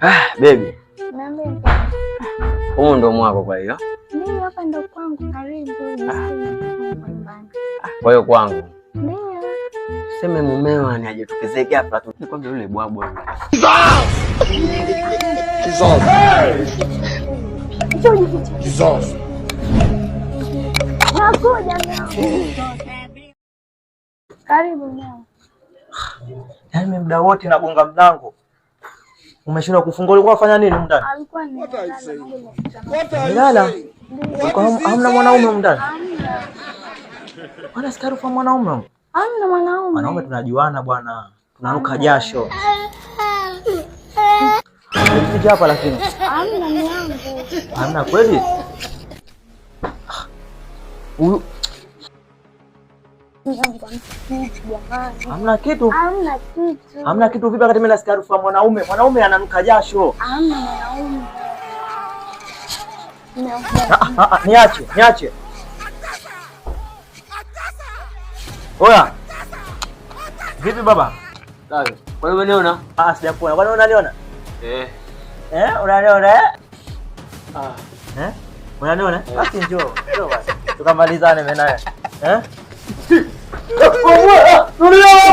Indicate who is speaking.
Speaker 1: Ah, baby.
Speaker 2: Niambie mpenzi.
Speaker 1: Humu ndo mwako kwa hiyo?
Speaker 2: Ndio, hapa ndo kwangu, karibu. Nyumbani.
Speaker 1: Kwa hiyo kwangu.
Speaker 2: Ndio.
Speaker 1: Seme mumeo ani ajitokezee ghafla tu. Nikwambia yule bwabwa yule.
Speaker 3: Jesus.
Speaker 2: Njoo ujifiche.
Speaker 3: Jesus.
Speaker 2: Nakuja mwanangu. Karibu mwanangu.
Speaker 4: Yaani mimi muda wote nagonga mlango. Umeshindwa kufungua, ulikuwa unafanya nini humu ndani?
Speaker 2: Alikuwa ni
Speaker 3: What are you saying? What are you
Speaker 4: Nilala.
Speaker 3: saying?
Speaker 4: Ulikuwa hamna mwanaume humu ndani?
Speaker 2: Hamna.
Speaker 4: Bwana sikia harufu ya mwanaume humu.
Speaker 2: Hamna mwanaume.
Speaker 4: Wanaume tunajuana bwana. Tunanuka jasho. Ulificha hapa lakini.
Speaker 2: Hamna mwanangu.
Speaker 4: Hamna kweli? Huyu
Speaker 2: Jamani.
Speaker 4: hamna kitu.
Speaker 2: Hamna kitu.
Speaker 4: Hamna kitu vipi wakati mimi nasikia harufu ya mwanaume? Mwanaume ananuka jasho.
Speaker 2: Hamna mwanaume.
Speaker 4: Ah, ah, ah, niache, niache. Oya. Vipi baba?
Speaker 1: Sawa. Kwa hiyo umeniona?
Speaker 4: Ah, sijakuona. Bwana unaniona?
Speaker 1: Eh.
Speaker 4: Eh, unaniona eh?
Speaker 1: Ah.
Speaker 4: Eh? Unaniona? Basi njoo. Njoo basi. Tukamalizane mimi naye. Eh? Tulia.